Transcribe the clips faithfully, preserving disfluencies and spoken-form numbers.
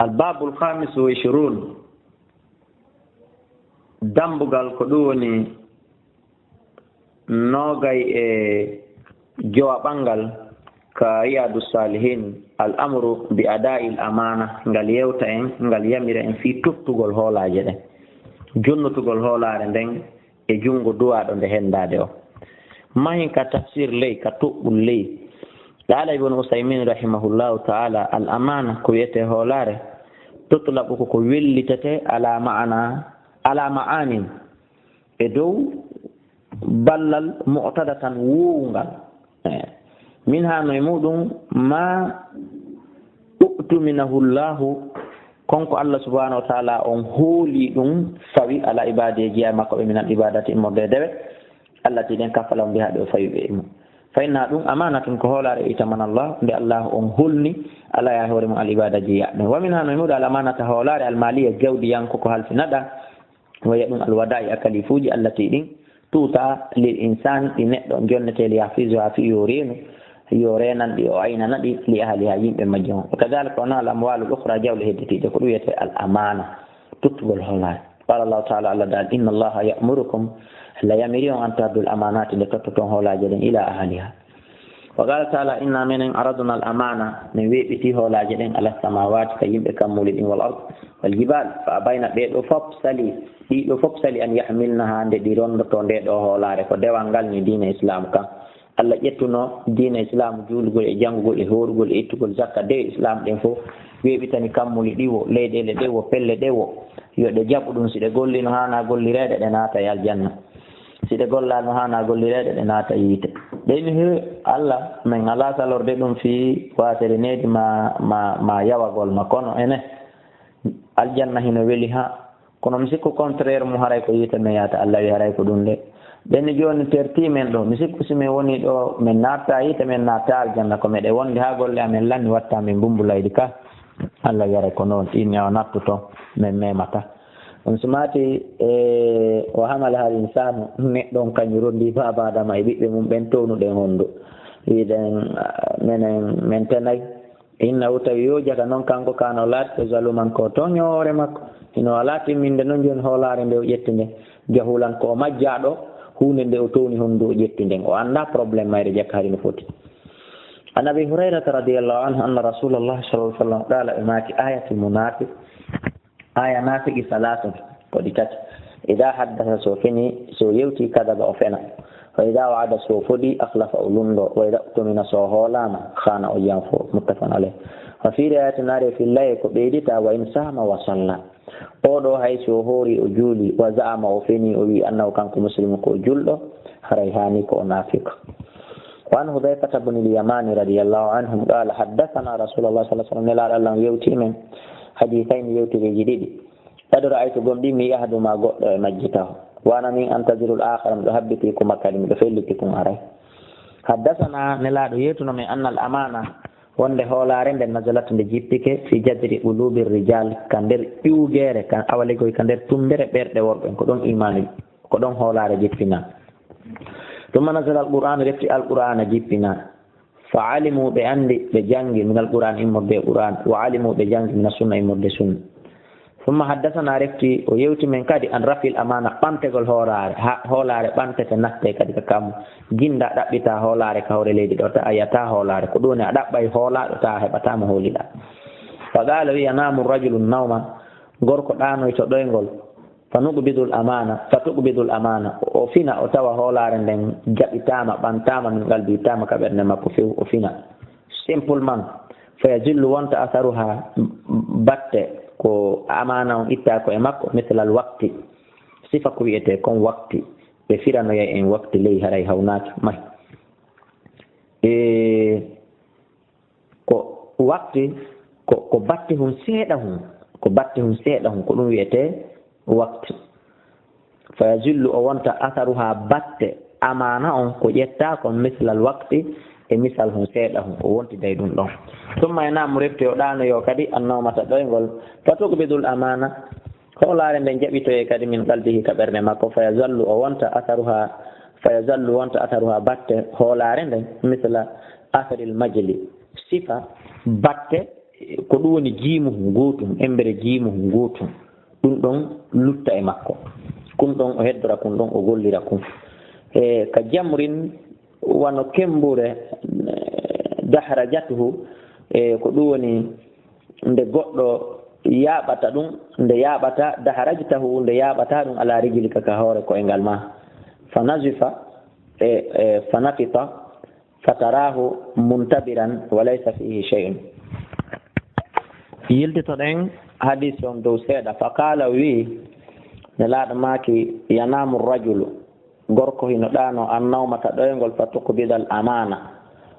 Albabul khamis wa ishrun, dambugal ko ɗum woni noogay e jowaɓal ngal ka Riyadu Salihin, al amru bi ada'il amana, ngal yewta en, ngal yamira en fii tottugol hoolaaje ɗen, jonnotugol hoolaare nden e junngo duwaaɗo nde henndaade o. Mahin ka tafsir ley, ka toɓɓul ley, qaala Ibn Usaymin rahimahullahu ta'ala, al amana ko wiyetee hoolaare, tutlaqu ko ko wellitete ala ma'ana, ala ma'anin, e dow ballal mu'tadatan woowungal. Eh, min hano e muɗum ma u'tuminahu Allahu, kon ko Allah subhanahu wa ta'ala on hooli ɗum fawi ala ibadihi jeyaa makko ɓe minal ibadati immorde e dewe. Allah ti ɗen kafala on biha ɓe o fawi ɓe e mum. Fa inna ɗum amanatun ko hoolaare itamana Allah, nde Allah on holni ala ya hoore mum al ibada jeyaa ɓe. Wa min hano e muɗum al amanata hoolaare al maliya jawdi yanko ko halfinaɗa. Waya ɗum alwada'i a kalifuuji allati ɗin tuuta lil insani ɗi neɗɗo jonnete li yahfizuha fi yo reenu, yo reenan ɗi o aynana ɗi li ahliha yimɓe majji on. Wa kadhalika o noon al amwalul ukhra jawle hedditiiɗe ko ɗum wiyete al amana, tuttugol hoolaare. Qala Allahu ta'ala, Allah dal, inna Allaha ya'murukum, la yamiri on an tu'addul amanati nde tottoton hoolaaje ɗen ila ahliha. Wa qala ta'ala, inna menen aradna al amana, min weeɓiti hoolaaje ɗen ala samawati ka yimɓe kammuli ɗin wal ard wal jibal, fa abayna ɓee ɗo fop sali, ɗii ɗo fop sali an yahmilnaha nde ɗi rondoto nde ɗo hoolaare ko dewal ngal ni diina islam kan. Allah ƴettuno diina islam juulugol e janngugol e hoorugol e ittugol zakka de islam ɗen fof weeɓitani kammuli ɗi wo leyɗeele ɗe wo pelle ɗe wo yo ɗe jaɓu ɗum si ɗe golli no haana gollireede ɗe naata e aljanna. Si ɗe gollaano haana gollireede, ɗe naata yiite. Ɓeyni he Allah, men alaa salorde ɗum fii waasere needi ma, ma, ma yawagol ma. Kono ene, aljanna hino weli ha. Kono mi sikku contraire mu haray ko yiite men yaata. Allah wi haray ko ɗum de. Ɓeyni jooni terti men ɗo. Mi sikku si men woni ɗo, men natta yiite, men natta aljanna. Ko meɗe wondi ha golle amen lanni watta men bumbulaydi ka. Allah wi haray ko noon. Ɗin ñawa nattuto, men memata. On sumaati e o hamala hal insanu, neɗɗo on kañum rondi baaba Adama e ɓiɓɓe mum ɓen townuɗen hondu. Wiɗen, ah, menen, men tenay. Inna o tawi yo jaka noon kanko kaano laati ko zaluman ko toñoore makko. Hino alaa timminde noon jooni hoolaare nde o ƴetti nde. Jahulan ko o majjaaɗo huunde nde o towni hondu o ƴetti nden. O anndaa problème mayre jaka hari no foti. An Abi Hurayrata radiyallahu anhu anna Rasulallah sallallahu alaihi wasallam qala, ɓe maaki ayatul munafiq. Aya naafiki salaatun, ko ɗi tati. Ida haddasa, so fini, so yewti, kadaba, o fena. Wa ida wa'ada, so fodi, akhlafa, o lundo. Wa ida tumina, so hoolama, khana, o yanfo. Muttafaqun alayh. Wa fi riwayatin, naare fi laye ko ɓeydita, wa in sama wa salla. Oɗo hay so hoori o juuli, wa za'ama o feni, o wi annahu kanko muslimu ko julɗo, haray hani ko o naafik. Wa an Hudhayfata bni l-Yamani radiyallahu anhum qala, haddathana Rasulullah sallallahu alaihi wasallam, Nelaaɗo Allah on yewti men hadithayni, yewtireeji ɗiɗi. Qad ra'aytu, gomɗi mi, ahaduma, goɗɗo e majji taho. Wa ana min antaziru l-akhara, miɗo habbiti ko makkadi, miɗo felliti kun aray. Haddathana, Nelaaɗo yewtuno men, anna l-amana, wonde hoolaare nden nazalat nde jippike fi jadri qulubi rijal, ka nder ƴuugeere, ka awaligoy, ka nder tumbere ɓerɗe worɓe, ko ɗon imaanu, ko ɗon hoolaare jippina. Tumma nazala alqur'an, refti alqur'ana jippina. Fa alimu, ɓe andi, ɓe jangi min alqur'an immorde e qur'an, wa alimu, ɓe jangi min sunna immorde sunna. Summa haddasana, refti o yewti men kadi an rafil amana, ɓantegol hoolaare, ha hoolaare ɓantete natte kadi ka kammu. Ginda ɗaɓɓita hoolaare ka hoore leydi ɗo, ta a yiyata hoolaare. Ko ɗum woni a ɗaɓɓay hoolaaɗo, ta a heɓata mo hooliɗa. Fa qala, wiya, namu rajulun nawma, gorko ɗaanoyto ɗoyngol. Fa nuqbidul amana, fa tuqbidul amana. O fina, o tawa hoolaare nden jaɓitaama, ɓantaama, min qalbi, ittaama ka ɓernde makko few, o fina. Simplement, fa yazillu, wonta asaruha, batte ko amaana on itta ko e makko, mislal waqti, sifa ko wiyetee kon waqti, ɓe firanoyay en waqti ley haray hawnaaki mahi. E ko waqti, ko, ko batte hun seeɗa hun, ko batte hun seeɗa hun, ko ɗum wiyetee waqti. Fa yazillu, o wonta asaruha, batte amaana on ko ƴetta kon, mislal waqti, e misal hun seeɗa hun, o wontiday ɗum ɗon. Summa e namu refti o ɗaanoyo kadi annawmata ɗoyngol, fa tuqbidul amana, hoolaare nden jaɓitoye kadi min qalbihi ka ɓernde makko, fa yazallu, o wonta asaruha, fa yazallu, wonta asaruha, batte hoolaare nden, misla asaril majli, sifa batte Ko ɗum woni jiimuhum gootum, embere jiimuhum gootum. Ɗum ɗon lutta e makko. Kun ɗon o heddora kun ɗon o gollira kun. E ka jamrin wano kembure, eh, dahrajatuhu, e ko ɗum woni nde goɗɗo yaaɓata ɗum, nde yaaɓata dahrajtahu, nde yaaɓata ɗum ala rijlika ka hoore koyngal ma. Fa nazifa, e, e, fa nafita, فتراه منتبرا وليس فيه شيء. Yiltitoɗen hadis on dow seeɗa. Fa qaala, o wi'i, Nelaaɗo maaki, Yanaamu rajulu, gorko hino ɗaano, annawmata ɗoyngol, fa tuqbida al amaana,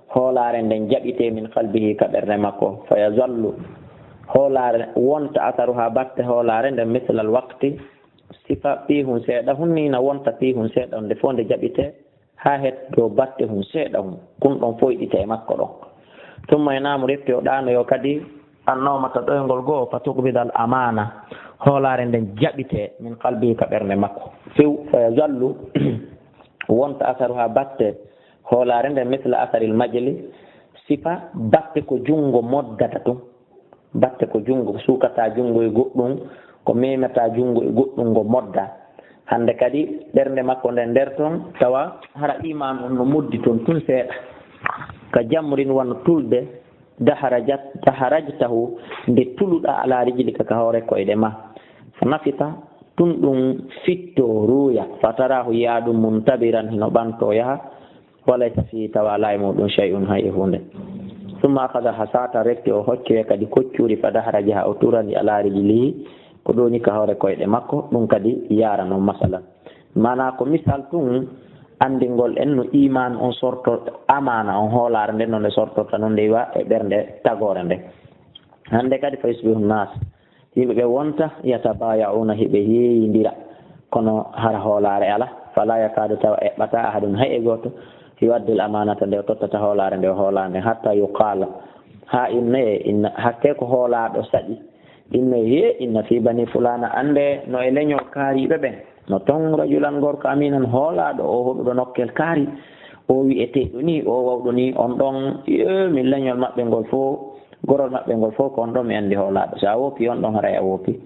hoolaare nden jaɓitee, min qalbihi, ka ɓernde makko, fa yazallu, hoolaare wonta, asaruha, batte hoolaare nden, mislal waqti, sifa piihun seeɗa hun ni na wonta piihun seeɗa on, nde fof nde jaɓitee, haa heddoo batte hun seeɗa hun, kun ɗon foyɗita e makko ɗon. Summa yanaamu, refti o ɗaanoyo kadi, annawmata ɗoyngol goo, fa tuqbida al amaana, hoolaare nden jaɓitee, min qalbihi, ka ɓernde makko. Few, fa yazallu, wonta asaruha, batte hoolaare nden, misla asaril majli, sifa batte ko junngo moddata tun. Batte ko junngo, suukataa junngo e goɗɗum, ko meemataa junngo e goɗɗum, ngo modda. Hannde kadi, ɓernde makko nden nder ton, tawa hara iimaan on no moddi ton tun seeɗa. Ka jamrin, wano tulde, daharajat-, daharajtahu, nde tuluɗaa, ala rijlika, ka hoore koyɗe ma. Fa nafita, tun ɗum fittoo, ruuya, fa taraahu, yi'aa ɗum, muntabiran, hino ɓantoo yaha, wa laysa fiihi, tawa alaa e muuɗum, shay'un, hay e huunde. Summa akhadha hasata, refti o hoccoya kadi koccuuri, fa dahrajaha, o turani, ala rijlihi, ko ɗooni ka hoore koyɗe makko, ɗum kadi yaara non, masalan. Maanaa ko misal tun anndingol en no iimaan on sorto-, amaana on hoolaare nden, no nde sortorta non nde iwa e ɓernde tagoore nden. Hannde kadi, fa yusbihu nnaas, yimɓe ɓe wonta, yatabaaya'uuna, hiɓe yeeyindira, kono hara hoolaare alaa. Falaa yakaadu, tawa eɓɓataa, ahadun, hay e gooto, yu'addi l amaanata, nde o tottata hoolaare nde o hoolaa nden, hatta yuqaala, haa innoyee, inna, hakkee ko hoolaaɗo saɗi, innoyee, hee, inna fii banii fulaana, annde no e leñol kaariiɓe ɓen, no ton rajulan, gorko, aminan, hoolaaɗo, o hoɗuɗo nokkel kaari, o wi'eteeɗo nii, o wawɗo nii, on ɗon, yee, min leñol maɓɓe ngol fof, gorol maɓɓe ngol fof ko on ɗon mi anndi hoolaaɗo. So a woopii on ɗon, haray a woopii.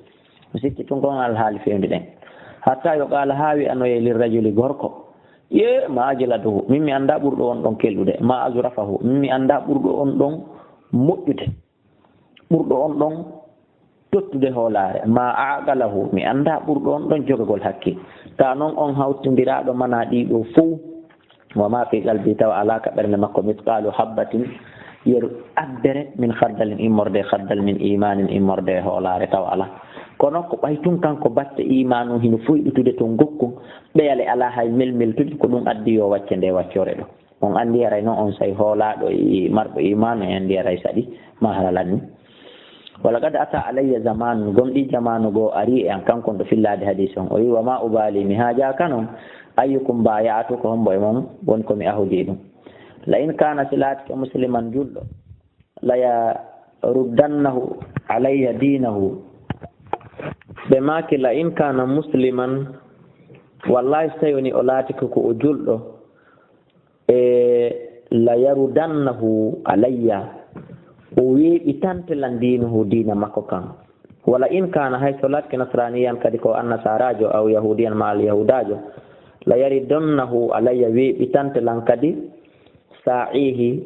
Mi sikki tun ko on alhaali feewndi ɗen. Hatta yuqaala, haa wi'anoyee, lirrajuli, gorko, yee, ma ajladuhu, min mi anndaa ɓurɗo on ɗon kelɗude. Ma azrafahu, min mi anndaa ɓurɗo on ɗon moƴƴude. Ɓurɗo on ɗon tottude hoolaare. Ma aqalahu, mi anndaa ɓurɗo on ɗon jogagol hakkil. Taa non on hawtindiraaɗo manaa ɗii ɗoo fow. Wa ma fii qalbihi, tawa alaa ka ɓernde makko, misqaalu habbatin, yeru abbere, min khardalin, immorde e khardal, min iimaanin, immorde e hoolaare, tawa alaa. Kono ko ɓay tun kanko batte iimaanu hino foyɗutude ton gokkun, ɓeyale alaa hay melmeltude, ko ɗum addi yo wacce nde waccoore ɗoo. On anndi haray non on say hoolaaɗo e marɗo iimaanu, en anndi haray saɗi, ma hara lanni. Wa laqad ataa alayya zamaanun, gomɗii jamaanu goo arii e an, kanko on ɗo fillaade hadiis on. O wi'i, wa maa ubaalii, mi haajaaka non, ayyukum baaya'tu, ko hombo e mon woni ko mi ahudii ɗum. La in kaana, si laatike musliman, julɗo, la yaruddannahu alayya diinahu. Ɓe maaki, la in kaana musliman, wallaahi, so tawi woni o laatike ko o julɗo, e la yarudannahu alayya, o weeɓitante lan diinuhu, diina makko kan. Wala in kaana, hay so laatike nasraaniyan kadi, ko annasaaraajo, aw yahuudiyan ma alyahuudaajo, la yaridonnahu alayya, weeɓitante lan kadi saa'ihi,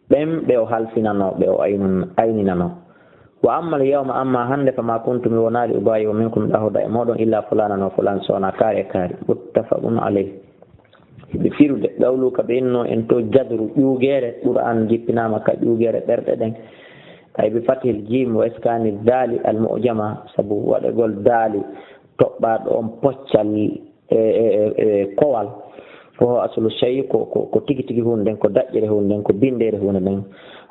ɓen ɓe o halfinanoo, ɓe o aynun-, ayninanoo. Wa ammal yawma, amma hannde, fama kuntu, mi wonaali, ubaayi'u minkum, ɗo ahuda e mooɗon, illa fulaanan wa fulaan, so wonaa kaari e kaari. Muttafaqun alayh. Hiɓe firude, qawlu ka ɓe innoo en to jadru, ƴuugeere, Qur'aan jippinaama ka ƴuugeere ɓerɗe ɗen. Ay bi fathil jiim wa iskaani daali al mu'jama, sabu waɗegol daali toɓɓaaɗo on poccal e, e, e, e kowal. Wa huwa aslu shay, ko, ko, ko tigi tigi huunde nden, ko daƴƴere huunde nden, ko binndeere huunde nden.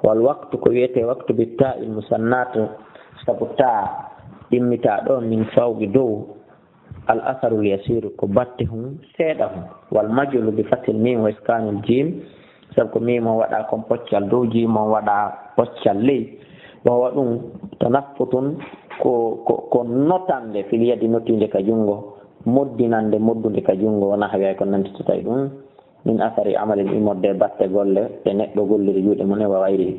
Wal waqtu, ko wiyetee waqtu, bi taa il musannat, sabu taa ɗimmitaa ɗo, min fawqi dow, al asarul yasiir, ko batte hun seeɗa hun. Wal majlu bi fathil miim wa iskaanil jiim, sabu ko miim on waɗaa kon poccal dow, jiim on waɗaa poccal ley. Wa huwa ɗum, tanaffutun, ko, ko, ko notande, fil yadi, notiinde ka junngo, moddinande, moddunde ka junngo, wa nahwi, ay ko nannditata e ɗum, min asari amalin, immorde e batte golle ɗe neɗɗo golliri juuɗe mum en, wa gayrihi.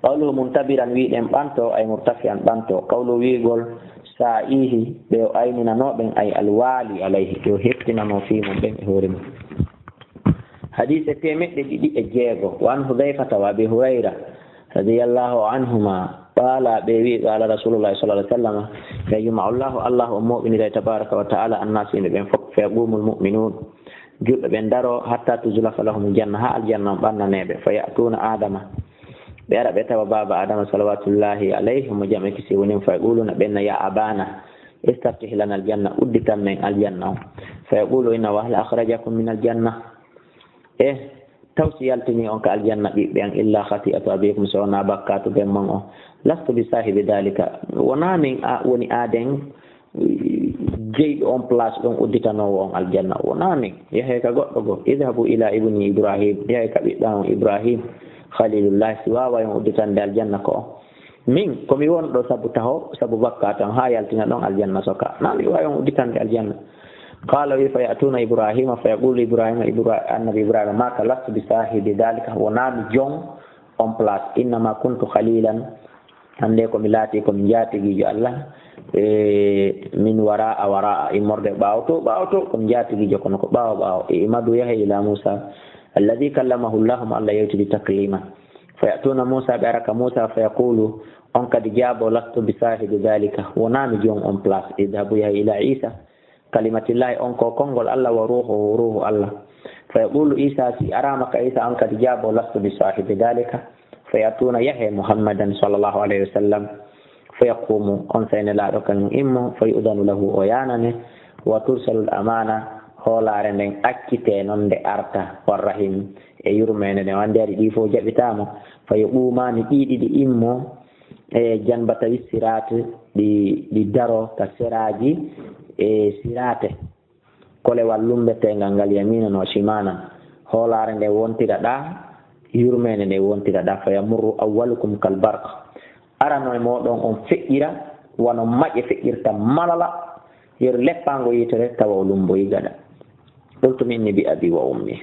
Qawluhu muntabiran, wi'uɗen ɓanto, ay murtafi'an, ɓanto. Qawluhu, wi'ugol, sa'ihi, ɓe o ayninanoo ɓen, ay alwali alayhi, ɓe o heftinanoo fii mum ɓen e hoore mum. Hadiise teemeɗɗe ɗiɗi e jeego. Wa an Hudayfata wa Abi Hurayra radiyallahu anhuma qala, ɓe wi'i, qala Rasulullahi sallallahu alaihi wasallam, yajma'u Allahu, Allahu on mooɓiniray tabaraka wa ta'ala, annas, yimɓe ɓen fof, fa yaqumul mu'minun, julɓe ɓen daroo, hatta tuzlafa lahumul janna, haa aljanna on ɓannanee ɓe, fa ya'tuna Adama, ɓe ara ɓe tawa baaba Adama salawatullahi alayhi, mo jam e kisi woni, fa yaquluna, ɓen na, ya abana, istaftih lana aljanna, udditan men aljanna on. Fa yaqulu, inna, wa hal akhrajakum min aljanna? E taw si yaltini on ka aljanna ɓiɓɓe an, illa khati'atu abikum, so wonaa bakkaatu ben mon on. Lastu bi sahibi dalika, wonaa min a, woni aaden jeyɗo on place ɗon udditanoowo on aljanna, wonaa min. Yahe ka goɗɗo goo, idhabu ila ibni Ibrahim, yahe ka ɓiɓɓe an on Ibrahim, Khalilullah, si waaway on udditande aljanna ko on. Min, ko mi wonɗo sabu taho, sabu bakkaatu an, haa yaltina ɗon aljanna soka. Na mi waawi on udditande aljanna. Qala, wi, fa ya'tuna Ibrahima, fa yaqulu Ibrahima, Ibra-, annabi Ibrahima, maaka, lastu bi sahibi dalika, wonaa mi jon on place. Innama kuntu khalilan, hannde ko mi laati ko mi njaatigiijo Allah, e min wara'a wara'a, immorde ɓaawo to, ɓaawo to, ko mi njaatigiijo kono ko ɓaawo ɓaawo. E imadu yahe ila Musa, alladhi kallamahu Allah, mo Allah yewtidi taklima. Fa ya'tuna Musa, ɓe ara ka Musa, fa yaqulu, on kadi jaabo, lastu bi sahibi dalika, wonaa mi jon on place. Idhabu, yahe ila Isa, kalimatillahi, on ko konngol Allah, wa ruhu, ruhu Allah. Fa yaqulu Isa, si araama ka Isa, on kadi jaabo, lastu bi sahibi dalika. Fa ya'tuna, yahe Muhammadan sallallahu alayhi wa sallam. Fa yaqumu, on sey Nelaaɗo kañum immo, fa yu'danu lahu, o yaanane, wa tursalul amana, hoolaare nden accitee non nde arta, war rahim, e yurmeende nden, anndi ari ɗii fof jaɓitaa mo. Fa yaqumaani, ɗii ɗiɗi immo, e janbatayi siraat, ɗi, ɗi daroo ka seraaji e siraate. Kolewal lummbeteengal ngal, yaminan wa shimalan. Hoolaare nde wontira ɗaa, yurmeende nde wontira ɗaa. Fa yamurru awwalukum kal barq. Arano e mooɗon on feƴƴira wano maƴe feƴƴirta malala, yeru leppaango yitere, tawa o lummboyi gaɗa. Qultum inni bi abi wa ummi.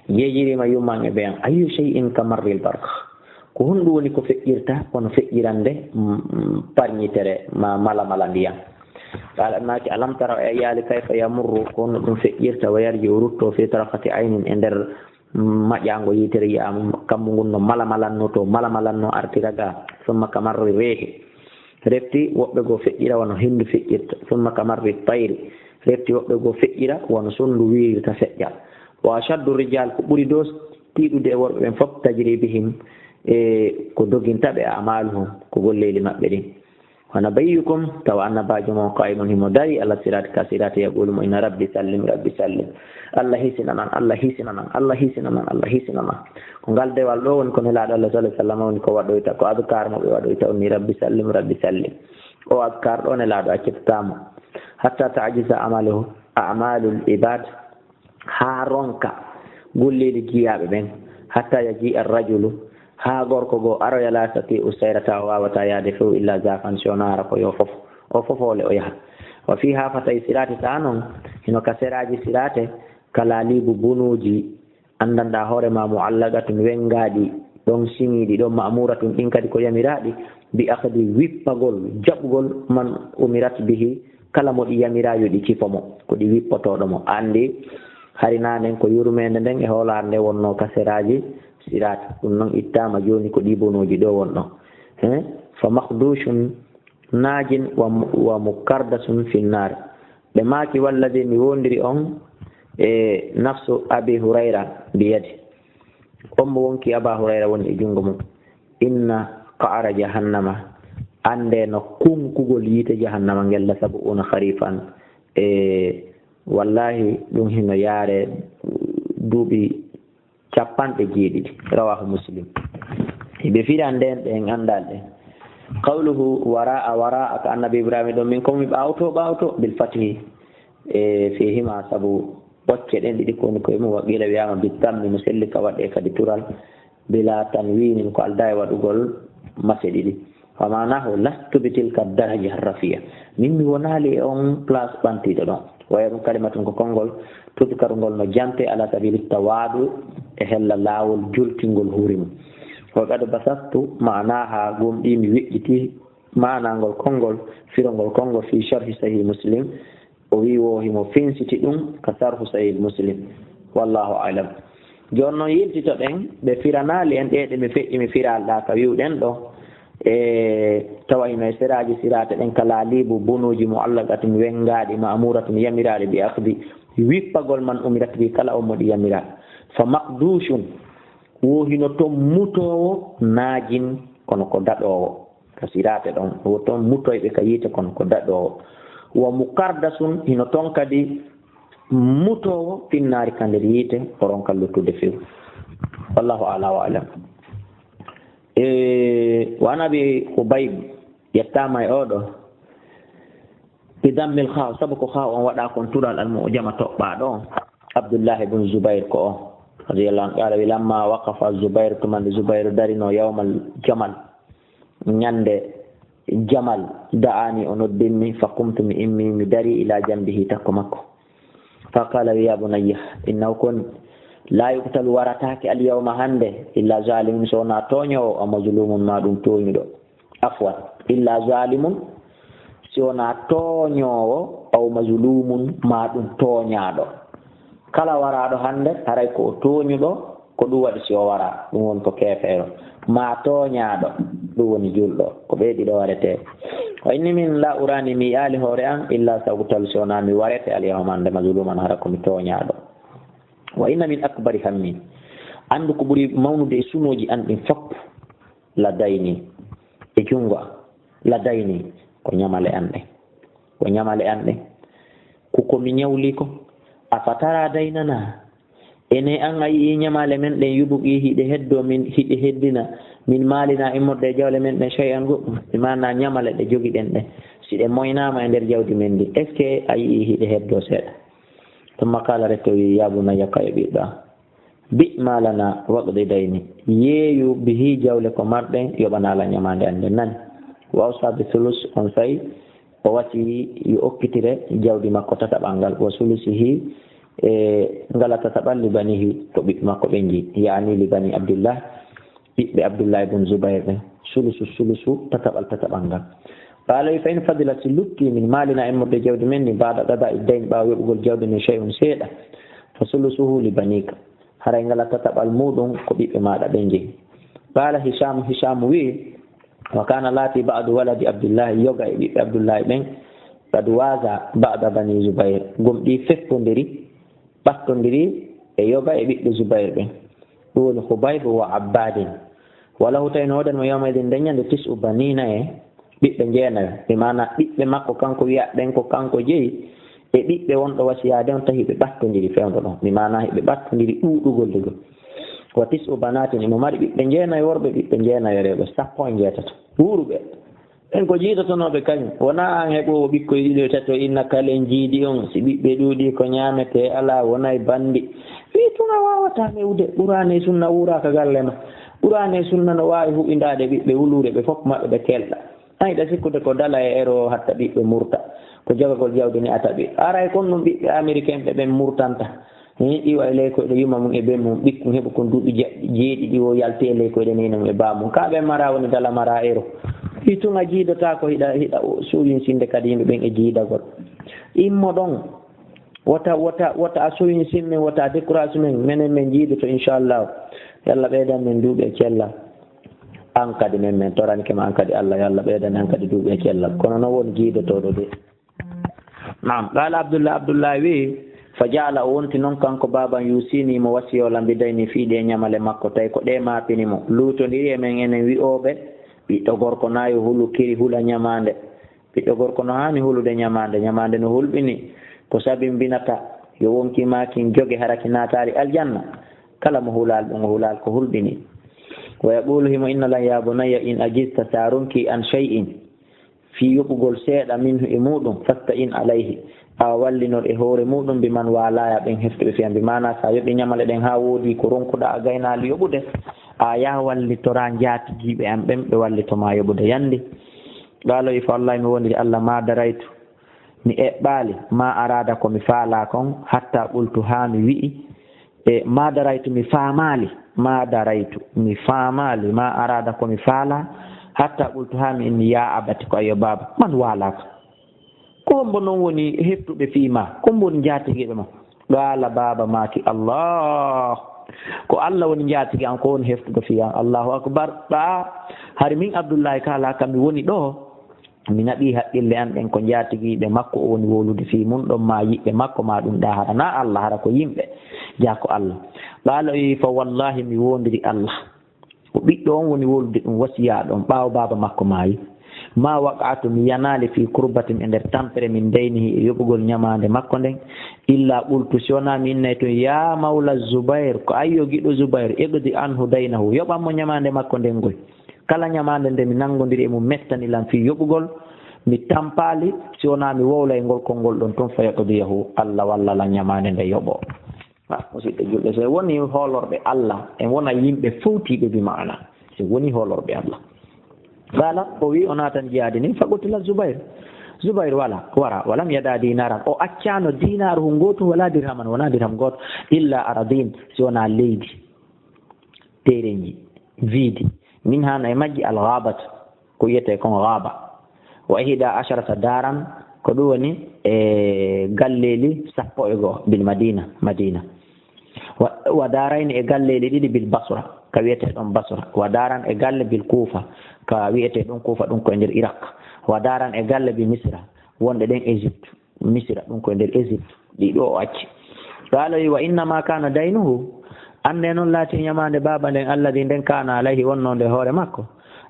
Njeejiriima yumma an e bee an, ayyu shay'in ka marril barq? Ko honɗum woni ko feƴƴirta kono feƴƴirande, mm, mm, parñitere ma malamala ndiyan? Qala, ɓe maaki, alam tara, a yiyaali kayfa yamurru, ko honno ɗum feƴƴirta, wa yarji, o rutto, fi tarfati aynin, e nder, mm, maƴaango yitere, yi'aama kammu ngun no malamalanno to, malamalanno artira ga, summa ka marri reehi. Refti woɓɓe goo feƴƴira wano henndu feƴƴirta, summa ka marri tayri. Refti woɓɓe goo feƴƴira wano sonndu wiirirta feƴƴa. Wa ashaddu rijal, ko ɓuri doos tiiɗude e worɓe ɓen fof, tajri bihim, e ko doginta ɓe, amaluhum, ko golleeli maɓɓe ɗin. Wa nabiyyukum, tawa annabaajo mon, qa'imun, himo dari, ala sirati, ka sirati, yaqulu mo, inna rabbi sallim, rabbi sallim. Allah hisinanan, Allah hisinanan, Allah hisinanan, Allah hisinanan. Ko ngal dewal ɗoo woni ko Nelaaɗo Allah sallallahu alaihi wasallam woni ko waɗoyta, ko adkaar mo ɓe waɗoyta on ni, rabbi sallim, rabbi sallim. O adkaar ɗoo Nelaaɗo accitataa mo. Hatta ta'jiza amaluhu, a'malul ibad, haa ronka golleeli jiyaaɓe ɓen. Hatta yaji ar-rajulu, haa gorko goo aroya, la yastati'u sayrata, o waawataa yaade few, illa zafan, si wonaa hara ko yo fof, o fofoole o yaha. Wa fiha, fatay sirati, taa non hino ka seraaji sirate, kalalibu, bunuuji, anndanɗaa hoore maa, mu'allaqatun, wengaaɗi ɗon, siŋiiɗi ɗon, ma'muratun, ɗin kadi ko yamiraaɗi, bi akhdi, wippagol, jaɓugol, man umirat bihi, kala mo ɗi yamiraa yo ɗi cifo mo, ko ɗi wippotooɗo mo. Anndi hari nanen ko yurmeende nden e hoolaare nde wonnoo ka seraaji siraat. Ɗum non ittaama jooni ko ɗii bonuuji ɗo wonɗo. He? Fa makhdushun najin wa, wa mukardasun finnar. Ɓe maaki, walladi, mi wondiri on e nafsu Abi Hurayra biyadi. On mo wonki Aba Hurayra woni e junngo mum. Inna qa'ra jahannama, annde no kunkugol yiite jahannama ngel la sab'una kharifan. E wallahi, ɗum hino yaare duuɓi capanɗe jeeɗiɗi. Rawahu Muslim. Ɓe firan nden, ɗen anndal ɗen. Qawluhu wara'a, wara'a ka Annabi Ibrahima ɗon, min ko mi ɓaawoto, ɓaawoto, bil fathi. E fihima, sabu ɓocce ɗen ɗiɗi ko woni koye mum, wa qila, wiyaama, bi tammi, no selli ka waɗɗe kadi tural, bila tanwinin, ko aldaa e waɗugol mase ɗiɗi. Fa ma'nahu, lastu bi tilka daraja rafiya. Min mi wonaali e on place ɓantiiɗo ɗon. Waya ɗum kalimatun ko konngol, tudkaru ngol no jante ala sabili tawaadu e hella laawol jultingol huuri mum. Wa qad basastu ma'naha, gomɗii mi weƴƴitii maanangol konngol, firongol konngol, fi sharhi Sahih Muslim. O wii wo himo finsiti ɗum ka sharhu Sahih Muslim. Wallahu a'lam. Jooni non yiltitoɗen, ɓe firanaali en ɗee ɗe mi feƴƴi mi firaali ɗaa ka wi'uɗen ɗoo. E tawa hino e seraaji siraate ɗen ka laaliibu, bunuuji mu'allaqatin, wengaaɗi, ma'muratun, yamiraaɗi, bi akhdi, wippagol, man umirat bi, kala on mo ɗi yamiraa. Fa maqdushun, wo hino ton mutoowo naajin, kono ko daɗoowo ka siraate ɗon. Wo ton mutoyɓe ka yiite, kono ko daɗoowo. Wa muqardasun, hino ton kadi mutoowo finnaari ka nder yiite, o ronka luttude few. Wallahu a'la wa a'lam. E, wa an Abi Khubayb, yettaama e oo ɗoo. Bi dammil khaa, sabu ko khaa on waɗaa kon tural al mu'jama toɓɓaaɗo on. Abdullah ibn Zubair ko o, radiyallahu anhu, qaala, wi, lamma waqafa Zubair, tuma nde Zubair darino, yawmal jamal, ñande jamal, da'ani, o noddimmi, fa qumtu, mi immi, mi dari, ila jambihi, takko makko. Fa qaala, wi, ya bunayya, innahu, kon, la yuqtalu, warataake al yawma, hande, illa zalimun, so wonaa tooñoowo, aw mazlumun, maa ɗum tooñuɗo. Afwan, illa zalimun, si wonaa tooñoowo, aw mazlumun, maa ɗum tooñaaɗo. Kala waraaɗo hande, haray ko o tooñuɗo, ko ɗum waɗi si o waraa, ɗum woni ko keefeero. Maa tooñaaɗo, ɗum woni julɗo, ko ɓee ɗiɗo waretee. Wa inni min la urani, mi yi'aali hoore an, illa sa uqtalu, si wonaa mi warete, al yawma, hande, mazluman, hara ko mi tooñaaɗo. Wa inna min akbari hammi, anndu ko ɓuri mawnude e sunooji an ɗin fop, la dayni, e junngo an, la dayni, ko ñamale an ɗen, ko ñamale an ɗen, ko ko mi ñawli ko. Afa tara daynana, ene an a yi'i ñamale men ɗen, yubuqi, hiɗe heddo min, hiɗe heddina, min malina, immorde e jawle men ɗen, shay'an, goɗɗum, mi maana ñamale ɗe jogiɗen ɗen, si ɗe moynaama e nder jawdi men ndi, est-ce que a yi'i hiɗe heddo seeɗa? Tumma qala, rete o wi, ya bunayya, kayo ɓiɗɗo an, bi ma lana waqdi dayni. Yeeyu bihi jawle ko marɗen, yoɓana la ñamaande an nden nani. Wa awsa bi thuluth, on say o wasiyi yo okkitire jawdi makko tataɓal ngal. Wa thuluthihi, e ngala tataɓal, li banihi, ko ɓiɓɓe makko ɓen jeyi. Yaani li bani Abdullah, ɓiɓɓe Abdullah ibn Zubair ɓen. Sulusu, sulusu, tataɓal, tataɓal ngal. Qala wi, fa in fadila, si lutti min malina immorde jawdi men ni, ba'da qada'i dayn, ɓaawo yoɓugol jawdi ni, shay'un, seeɗa. Fa sulusuhu li banika. Haray ngala tataɓal muɗum ko ɓiɓɓe maaɗa ɓen jeyi. Qala Hisham, Hisham wi, wa kana laati ba'du waladi Abdullahi, yoga e ɓiɓɓe Abdullahi ɓen, qad waza ba'da bani Zubair, gomɗii feppondiri, ɓattondiri e yoga e ɓiɓɓe Zubair ɓen. Ɗum woni Khubayb wa Abbadin. Wala hu tawi no woodani mo yawma idin nden ñande tis'u banina e ɓiɓɓe jeenayo, mi maana ɓiɓɓe makko kanko wiya ɓen ko kanko jeyi, e ɓiɓɓe wonɗo wasiyaade on tawi ɓe ɓattondiri fewndo ɗon, mi maana ɓe ɓattondiri ɗuuɗugol de gol. Wa tis'u banatin, imo mari ɓiɓɓe jeenayo worɓe, ɓiɓɓe jeenayo rewɓe, sappo e njeetato wuuruɓe. Ɓen ko jiidotonooɓe kañum, wonaa an heɓoowo ɓikkoy ɗiɗo e tato, inna kalen jiidi on, si ɓiɓɓe ɗuuɗii ko ñaametee alaa, wonay banndi. Fii tun a waawataa newde, Qur'aana e Sunna wuuraa ka galle ma. Qur'aana e Sunna no waawi huɓindaade ɓiɓɓe wuluure, ɓe fof maɓɓe ɓe kelɗa. A yiɗa sikkude ko dala e ero hatta ɓiɓɓe murta. Ko jogagol jawdi ni a taɓi. Aray kon ɗum ɓiɓɓe Ameriken ɓe ɓen murtanta. Hii, iwa e leykoyɗe yuma mum e ben mum, ɓikkun heɓu kon duuɓi je-, jeeɗiɗi o yalti e leykoyɗe neene mum e baa mum. Kaa ɓen mara woni dala mara ero. Fii tun a jiidotaako hiɗa, hiɗa o-, suuyinsinde kadi yimɓe ɓen e jiidagol. Immo ɗon. Wota, wota, wota a suuyinsin men, wota a décourage men. Menen men jiidoto, inchallahu. Yo Allah ɓeydan men duuɓi e cellal. An kadi men, men toranike ma an kadi Allah, yo Allah ɓeydan en an kadi duuɓi e cellal. Kono non woni jiidotooɗo de. Naam, qaala Abdullah, Abdullah wi'i, fa ja'ala, o wonti non kanko baaban, yuusini, mo wasiyoo lan, bi dayni, fii ɗee ñamale makko, tawi ko ɗee maapini mo. Luutondiri e men enen wi'ooɓe, ɓiɗɗo gorko na yo hulu kiri hula ñamaande. Ɓiɗɗo gorko no haani hulude ñamaande, ñamaande no hulɓini, ko sabimbinata yo wonkii maa kin joge hara ki naataali aljanna. Kala mo hulaali ɗum, o hulaali ko hulɓini. Wa yaqulu, himo inna lan, ya bunayya, in ajizta, si a ronkii, an shay'in, fii yoɓugol seeɗa, minhu, e muuɗum, fasta'in alayhi, a wallinor e hoore muuɗum, bi man waalaya, ɓen heftuɓe fii an. Bi maana, si a yoɓii ñamale ɗen haa woodii ko ronkuɗaa a gaynaali yoɓude, a yaha wallitoraa njaatigiiɓe an ɓen, ɓe wallito maa yoɓude. Yandi, qaala, wi, fa wallahi, mi woondiri Allah, ma daraytu, mi eɓɓaali, ma araada, ko mi faalaa kon, hatta qultu, haa mi wi'i, e ma daraytu, mi faamaali, Ma daraytu, mi faamaali, ma araada, ko mi faala, hatta qultu, haa mi inni, ya abati, ko ayyo baaba, man waalaka? Ko hombo non woni heftuɓe fii ma? Ko hombo woni njaatigiiɓe ma? Qaala, baaba maaki, Allah. Ko Allah woni njaatigi an, ko woni heftuɗo fii an. Allahu akbar. Ɗa hari min Abdullahi kaala kam mi woni ɗo. Mi naɓii haqqille an ɗen ko njaatigiiɓe makko o woni wowlude fii mun ɗon, maa yiɓɓe makko, maa ɗum ɗa hara na Allah, hara ko yimɓe, jaa ko Allah. Qaala o wi'i, fa wallahi mi woondiri Allah. Ko ɓiɗɗo on woni wowlude ɗum wasiyaaɗo on ɓaawo baaba makko maayi. Ma waqa'tu, mi yanaali, fii kurbatin, e nder tampere, min daynihi, e yoɓugol ñamaande makko nden, illa qultu, si wonaa mi innay tun, ya mawla Zubayr, ko ayyo giɗo Zubayr, iqdi anhu daynahu, yoɓan mo ñamaande makko nden ngoy. Kala ñamaande nde mi nanngondiri e mum mettani lan fii yoɓugol, mi tampaali, si wonaa mi wowlay ngol konngol ɗon tun, fa yaqdiyahu, Allah walla lan ñamaande nde yoɓoo. Ah, musidɓe julɓe, so en woni hoolorɓe Allah, en wona yimɓe fowtiiɓe bi maana. So en woni hoolorɓe Allah. Qaala, o wi o naatan jihaadi ni, fa qutila Zubayr. Zubayr wala, wara, walam yada dinaran. O accaano dinaaru hun gootu, wala dirhaman, wona dirham gooto, illa aradin, si wona leydi, terenji, viidi. Min hana e majji al ghabat. Ko wiyetee kon ghaaba. Wa ihda asharata daran, ko ɗum woni e galleeli sappo e go'o bil Madina, Madina. Wa, wa darayni, e galleeli ɗiɗi bil Basra, ka wiyetee ɗon Basra. Wa daran, e galle bil Kufa, ka wiyetee ɗon Kufa, ɗum ko e nder Iraq. Wa daran, e galle bi Misra, wonɗe ɗen Égypte. Misira, ɗum ko e nder Égypte, ɗi ɗo o acci. Qaala wi, wa innama kana daynuhu, annde noon laati ñamaande baaba nden, alladi nden kana alayhi, wonnoo nde hoore makko.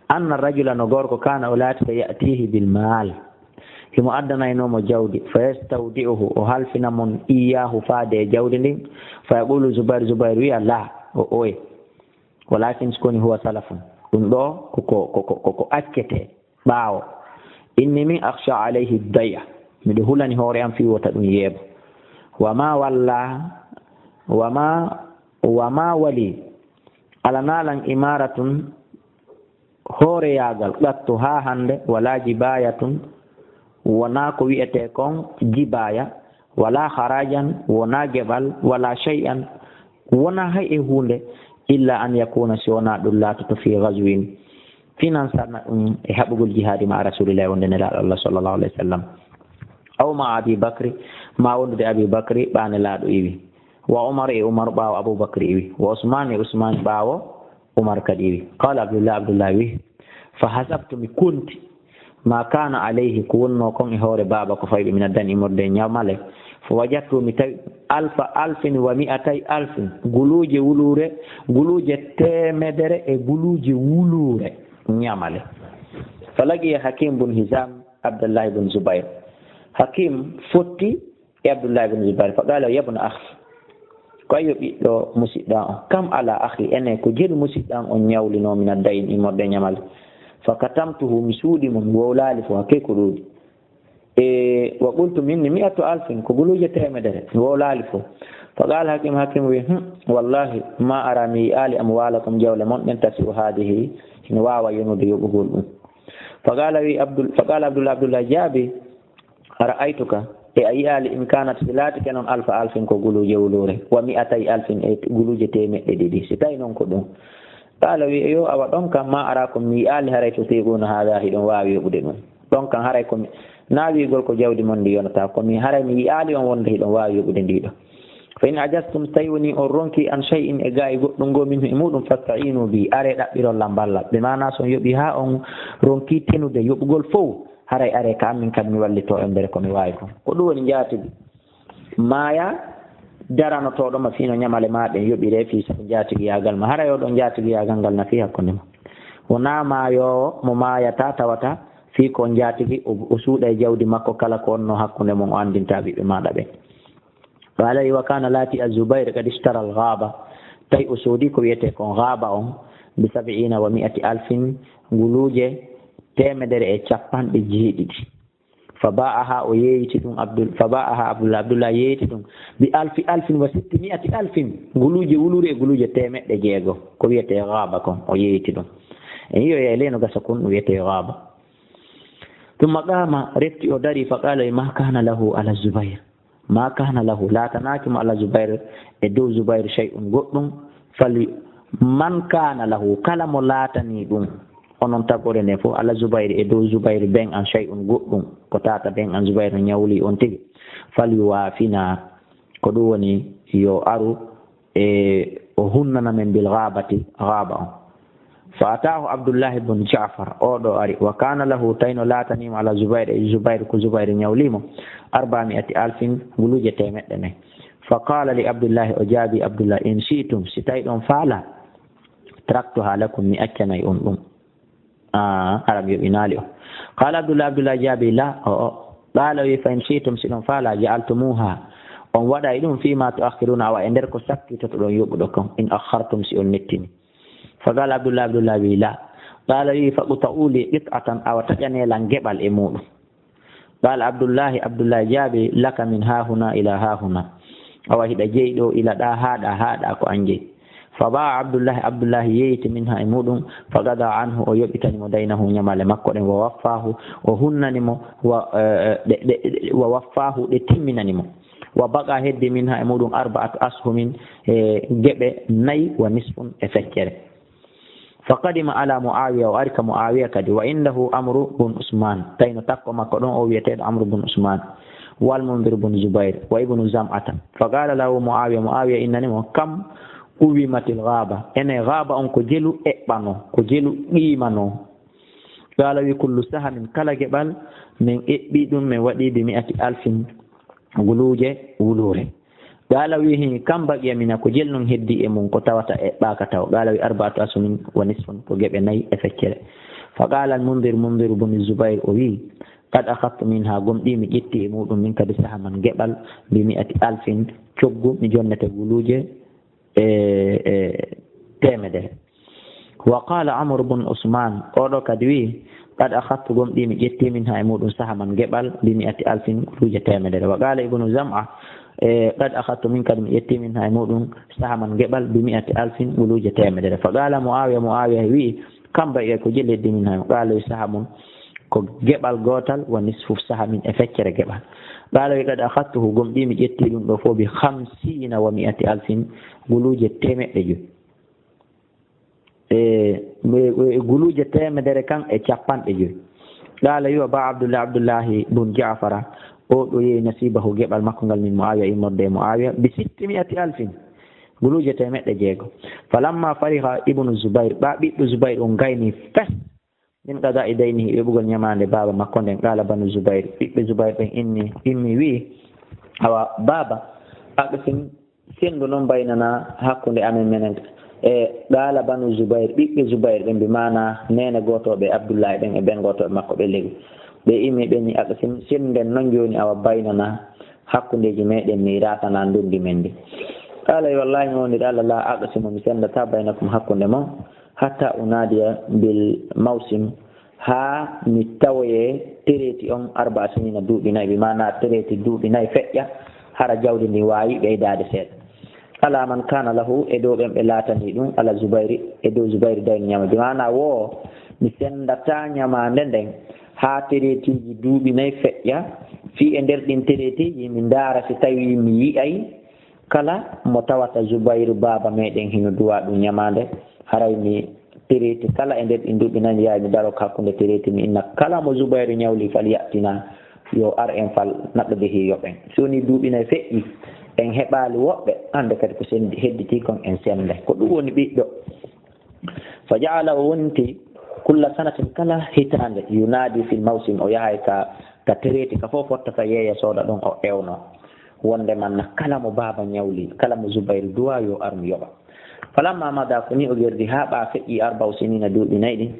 Anna rajula, no gorko, kana o laatita ya'tihi bil maal. Himo addanayno mo jawdi, fa yastawdi'uhu, o halfina mon iyahu faade e jawdi ndin. Fa yaqulu Zubair, Zubair wi'a, la, o oye. Walakin so koni huwa salafun. Ɗum ɗo ko, ko, ko, ko, ko, ko accete ɓaawo. Inni min akhsha alayhi daya. Miɗo hulani hoore am fii wota ɗum yeebo. Wa ma walla, wa ma, wa ma wali. Alanaa lan imaratun hooreyaagal qattu haa hannde, wala jibayatun, wonaa ko wi'etee kon jibaya, wala harajan, wonaa geɓal, wala shay'an, wonaa hay e huunde, illa an yakuna, si wonaa ɗum laatoto, fi ghazwin, finansana ɗum e haɓugol jihaadi ma'a Rasulillahi, wonde Nelaaɗo Allah sallallahu alayhi wa sallam. Aw ma'a Abi Bakri, ma wondude Abi Bakri, ɓaa Nelaaɗo iwi. Wa Umar, e Umar ɓaawo Abu Bakri iwi. Wa Usman, e Usman ɓaawo Umar kadi iwi. Qala Abdullah, Abdullah wi, fa hasabtu, mi konti, ma kana alayhi, ko wonnoo kon e hoore baaba ko fayɓe min addan immorde e ñamale. Fa wajadtu, mi tawi, alfa alfin wa mi'atay alfin, guluuje wuluure, guluuje teemedere e guluuje wuluure ñamale. Fa laqiya Hakim bun Hizam Abdullah bun Zubair. Hakim fotti e Abdullah ibn Zubair, fa qala, ya ibn akhi, ko ayyo ɓiɗɗo musiɗɗo an on, kam ala akhi, ene ko jeru musiɗɗo an on ñawlinoo min addayin immorde ñamal, fa katamtuhu, mi suuɗi mo, mi wowlaali fo, hakkee ko ɗuuɗi. E wa qultu minni mi'atu alfin, ko guluuje teemedere, mi wowlaali fo. Fa qala Hakim, Hakim wi, hmm, wallahi, ma ara, mi yi'aali, amwalakum, jawle mon ɗen, tasi'u hadihi, hino waawa yonude yoɓugol ɗum. Fa qala wi Abdul, fa qala Abdullah, Abdullah jaabi, Ara'aytuka, e a yi'aali, in kanat, si laatike non, alfa alfin, ko guluuje wuluure, wa mi'atay alfin, e guluuje teemeɗɗe ɗiɗi, si tawi non ko ɗum. Qaala wi, yo, awa ɗon kam, ma araakum, mi yi'aali haray, tutiquna haada, hiɗon waawi yoɓude ɗum. Ɗon kam haray ko mi, na wi'ugol ko jawdi mon ndi yonata, ko mi haray mi yi'aali on wonde hiɗon waawi yoɓude ndi ɗo. Fa in ajastum, si tawi woni on ronki, an shay'in, e gaa e goɗɗum ngoo, minhu, e muɗum, fasta'inu bi, aree ɗaɓɓiron lan ballal. Bi maanaa, so on yoɓi haa on ronki tenude yoɓugol fow, haray aree ka an, min kadi mi wallitoo embere ko mi waawi kon. Ko ɗum woni njaatigi maaya daranotooɗo ma fii no ñamale maa ɗen yoɓiree fii sabu njaatigiyaagal ma. Haray oo ɗoo njaatigiyaagal ngal nafii hakkunde ma. Wonaa maayoowo mo maayataa tawata fii ko njaatigi o, o suuɗay jawdi makko kala ko wonnoo hakkunde mon, o anndintaa ɓiɓɓe maaɗa ɓen. Qaala, wa kaana, laati, Azubayr qad ishtara al-ghaaba, tawi o soodi ko wiyetee kon ghaaba on, bi sab'iina wa mi'ati alfin, guluuje teemedere e capanɗe jeeɗiɗi. Fa ba'aha, o yeeyiti ɗum Abdul, fa ba'aha Abdullah, Abdullah yeeyiti ɗum, bi alfi alfin wa sitti mi'ati alfin, guluuje wuluure e guluuje teemeɗɗe jeego, ko wiyetee ghaaba kon, o yeeyiti ɗum. En yi'oyay ley no gasa kon, ɗum wiyetee ghaaba. Thumma qaama, refti o darii, fa qaala, ma kaana lahu ala Zubayr. Ma kaana lahu, laatanaaki mo ala Zubayr, e dow Zubayr, shay'un, goɗɗum, fal, Man kana lahu, kala mo laatanii ɗum, onon tagore nden fof, ala Zubayri, e dow Zubayri ben an shay'un, goɗɗum, ko tata ben an Zubayri no ñawli on tigi, falyuwafina, ko ɗum woni yo aru e o hunnana men bil ghabati, ghaba on. Fa atahu Abdullahi bun Ja'far, o ɗo ari, wa kana lahu, tawi no laatanii mo ala Zubayri, e Zubayri, ko Zubayri ñawli mo, arba'a mi'ati alfin, guluuje teemeɗɗe nayi. Fa qala li Abdullahi, o jaabi Abdullah, in shi'tum, si tawi ɗon faala, taraktuha lakum, mi accanay on ɗum. Ah, aram yoɓinaali on. Qala Abdullah, Abdullah jaabi, la, o, o. Qala wi, fa in shi'tum, si ɗon faala, ja'altumuha, on waɗay ɗum, fima tu'akhiruna, awa e nder ko sakkitotoɗon yoɓuɗo kon, in akhartum, si on nettini. Fa qala Abdullah, Abdullah wi, la. Qala wi, faqta'u li qit'atan, awa taƴanee lan geɓal e muɗum. Qala Abdullahi, Abdullahi jaabi, laka min hahuna ila hahuna. Awa hiɗa jeyi ɗo ila ɗa haa ɗa, haa ɗa ko an jeyi. Fa ba'a Abdullahi, Abdullahi yeeyti minha e muɗum, fa qada anhu, o yoɓitani mo daynahu, ñamaale makko ɗen, wa waffahu, o hunnani mo, wa, eh, ɗe, ɗe, ɗe, wa waffahu, ɗe timminani mo. Wa baqa, heddi minha e muɗum, arba'atu ashumin, e geɓe nayi, wa nisfun, e feccere. Fa qadima ala Muawiya, o ari ka Muawiya kadi, wa indahu Amru bun Usman, tawi no takko makko ɗon o wiyeteeɗo Amru bun Usman, wal Mundir bun Zubair, wa ibnu Zam'ata. Fa qala lahu Muawiya, Muawiya innani mo, kam quwimatil ghaba, ene ghaba on ko jelu eɓɓano, ko jelu qimano. Qala wi, kullu sahamin, kala geɓal min eɓɓi ɗum, min waɗi bi mi'ati alfin, guluuje wuluure. Qala wi, hin kam baqiya mina, ko jel non heddi e mum, ko tawata eɓɓaaka taw. Qala wi, arba'atu ashumin wa nisfun, ko geɓe nayi e feccere. Fa qala al Mundir, Mundir bun Zubair o wi, qad akhadtu minha, gomɗi mi ƴetti e muɗum min kadi sahaman geɓal, bi mi'ati alfin, coggu mi jonnete guluuje e, e teemedere. Wa qala Amr bun Usman, oɗo kadi wi, qad akhadtu, gomɗi mi ƴetti minha e muɗum sahaman geɓal, bi mi'ati alfin, guluuje teemedere. Wa qala ibnu Zam'a, e, qad akhadtu min, kadi mi ƴetti minha e muɗum sahaman geɓal, bi mi'ati alfin, guluuje teemedere. Fa qala Muawiya, Muawiya wi, kam baqiya, ko jel heddi minha? Qala wi, sahamun, ko geɓal gootal, wa nisfu sahamin, e feccere geɓal. Qala wi, qad akhadtuhu, gomɗi mi ƴetti ɗum ɗo fof, bi khamsina wa mi'ati alfin, guluuje teemeɗɗe joyi. E, e, e guluuje teemedere kan e capanɗe joyi. Qala wi, wa ba'a Abdullah, Abdullahi bun Ja'fara, o ɗo yeeyi nasibahu, geɓal makko ngal, min Muawiya, immorde e Muawiya, bi sitti mi'ati alfin, guluuje teemeɗɗe jeego. Falamma fariha ibnu Zubair, ɓa ɓiɗɗo Zubair on gayni fes, min qada'i daynihi, yoɓugol ñamaande baaba makko nden, qala banu Zubair, ɓiɓɓe Zubair ɓen inni, immi wi, awa baaba, aqsim, senndu non baynana hakkunde amen menen e, qala banu Zubair, ɓiɓɓe Zubair ɓen, bi maana neene gootooɓe Abdullahi ɓen e ɓen gootooɓe makko ɓe lewi. Ɓe immi ɓe ni, aqsim, sennden non jooni, awa baynana hakkundeeji meɗen, miiraasana ndundi men ndi. Qala, wallahi mi woniri Allah, la aqsimu, mi senndata, baynakum, hakkunde mon, hatta unadiya bil mawsim, haa mi tawoye tereeti on arba'a sinina, duuɓi nayi, bi maana tereeti duuɓi nayi feƴƴa, hara jawdi ndi waawi ɓeydaade seeɗa. Ala man kana lahu, e dow ɓen ɓe laatani ɗum, ala Zubayri, e dow Zubayri dayni ñama. Bi maana wo, mi senndata ñamaande nden haa tereetiiji duuɓi nayi feƴƴa, fii e nder ɗin tereetiiji mi ndaara si tawii mi yi'ay kala mo tawata Zubayru baaba meɗen hino duwa ɗum ñamaande, haray mi tereeti kala e nder ɗin duuɓi nayi, mi yahay mi daro hakkunde tereeti, mi inna kala mo Zubayru ñawli fal ya'tina, yo ar en fal naɗɗo de hi yoɓen. Si woni duuɓi nayi feƴƴi, en heɓaali woɓɓe, hannde kadi ko sendi, hedditi kon en senda. Ko ɗum woni ɓiɗɗo. Fa ja'ala, o wonti kulla sanatin, kala hitaande, yunadi fil mawsim, o yahay ka, ka tereeti ka fof fotta ka yeeya sooda ɗon o ewno. Wonde man na kala mo baaba ñawli, kala mo Zubayru duwa yo ar mi yoɓa. Falamma mada, ko ni o gerdi haa ɓa feƴƴi arba'u sinina duuɓi nayi ɗin.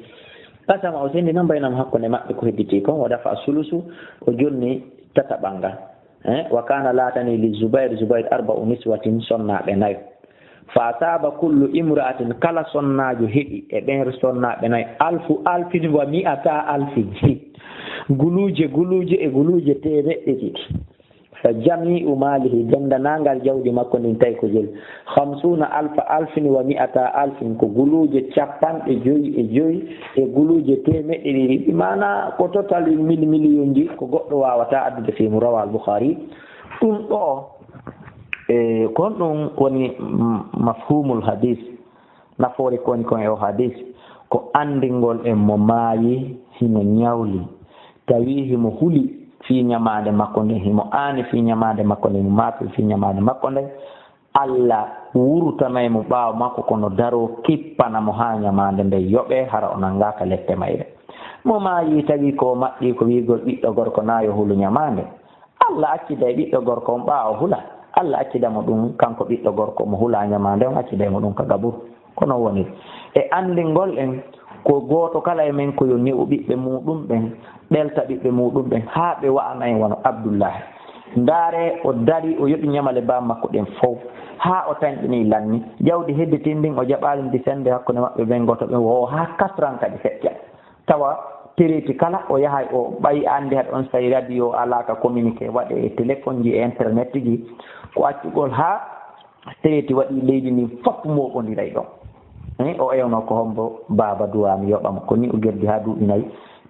Qasama, o sendi non baynam hakkunde maɓɓe ko hedditi kon, wa dafa sulusu, o jonni tataɓal ngal. Eh, wa kana laatani li Zubair, Zubair arba'u niswatin, sonnaaɓe nayo. Fa asaba kullu imra'atin, kala sonnaajo heɓi e ɓen sonnaaɓe nayo, alfu alfin wa mi'ata alfin. Guluuje, guluuje e guluuje teemeɗɗe ɗiɗi. Fa jami'u malihi, denndaangal jawdi makko ndin tawi ko jel, khamsuna alfa alfin wa mi'ata alfin, ko guluuje capanɗe joyi e joyi e guluuje teemeɗɗe ɗiɗi. Bi maana ko total mil miliyonji, ko goɗɗo waawata addude fii mum. Rawa al Bukhari. Ɗum ɗo, e, kon ɗum woni, mm, mafhumul hadis. Nafoore ko woni kon e o hadis, ko anndingol en mo maayi himo ñawli, tawi himo huli fii ñamaande makko nden, himo aani fii ñamaande makko nden, himo maapi fii ñamaande makko nden, Alla wurtanay mo ɓaawo makko, kono daroo kippana mo haa ñamaande nden yoɓee, hara o nanngaaka lepte mayre. Mo maayi tawi ko o maɓɓii ko wi'ugol ɓiɗɗo gorko naa yo hulu ñamaande, Alla acciday ɓiɗɗo gorko on ɓaa o hula. Alla accida mo ɗum, kanko ɓiɗɗo gorko mo hulaa ñamaande on, acciday mo ɗum ka gaburu. Ko non woniri. E anndingol en, ko gooto kala e men ko yo ne'u ɓiɓɓe muuɗum ɓen, ɓelta ɓiɓɓe muuɗum ɓen, haa ɓe wa'ana en wano Abdullaahi. Ndaaree, o darii, o yoɓi ñamale baa makko ɗen fow, haa o tanƴinii lanni. Jawdi hedditi ndin, o jaɓaali ndi sennde hakkunde maɓɓe ɓen gooto ɓen, wo o haa kasran kadi feƴƴa. Tawa tereeti kala o yahay, o ɓay anndi haɗa on say radio alaa ka communiqué waɗe e téléphone ji e internet ji, ko accugol haa tereeti waɗi leydi ndin fof mooɓondiray ɗon. Eh, o ewno ko hombo baaba duwaa mi yoɓa mo. Ko ni o gerdi haa duuɓi nayi.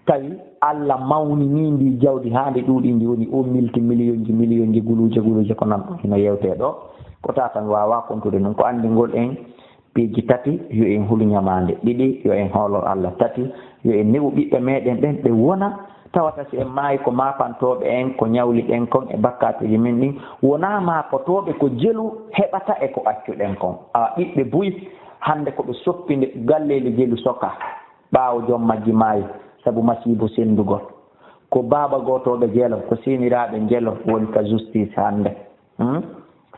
Tawi Alla mawninii ndi jawdi haa ndi ɗuuɗi, ndi woni o milti miliyonji, miliyonji, guluuje, guluuje, ko nan ɗon hino yewtee ɗoo. Ko tatan waawaa kontude ɗum. Ko anndingol en piiji tati, yo en hulu ñamaande. Ɗiɗi, yo en hoolor Alla. Tati, yo en ne'u ɓiɓɓe meɗen ɓen, ɓe wona, tawata si en maayi ko maapantooɓe en, ko ñawliɗen kon e bakkaatuuji men ɗin, wonaa maapotooɓe ko jelu heɓata e ko accuɗen kon. Awa ɓiɓɓe buy, hannde ko ɓe soppinde galleeli jelu soka, ɓaawo joom majji maayi, sabu masiibo senndugol. Ko baaba gootooɓe jelo, ko seeniraaɓe njelo woni ka justice hannde. Hmm?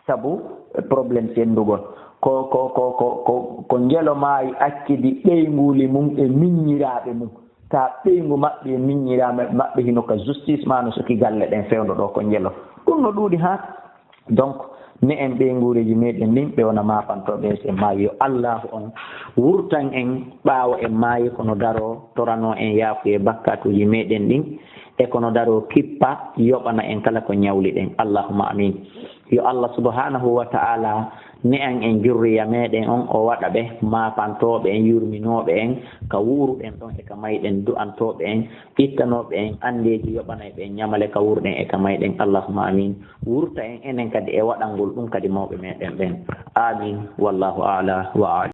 Sabu problème senndugol. Ko, ko, ko, ko, ko, ko njelo maayi accidi ɓeynguuli mum e miññiraaɓe mum. Taa ɓeyngu maɓɓe e miññiraaɓe maɓɓe hino ka justice maa no suki galle ɗen fewndo ɗoo ko njelo. Ɗum no ɗuuɗi haa. Donc, ne en ɓeynguureeji meɗen ɗin ɓe wona maapantooɓe si en maayi. Yo Allaahu on wurtan en ɓaawo en maayi kono daroo toranoo en yaafuye bakkaatuuji meɗen ɗin. E kono daroo kippa, yoɓana en kala ko ñawliɗen. Allahumma amin. Yo Allah subhanahu wa ta'ala ne'an en jurriya meɗen on, o waɗa ɓe maapantooɓe en, yurminooɓe en, ka wuuruɗen ɗon e ka mayɗen, du'antooɓe en, ittanooɓe en anndeeji, yoɓanayɓe en ñamale ka wuuruɗen e ka mayɗen. Allahumma amin. Wurta en enen kadi e waɗangol ɗum kadi mawɓe meɗen ɓen. Amin. Wallahu a'la wa a'lam.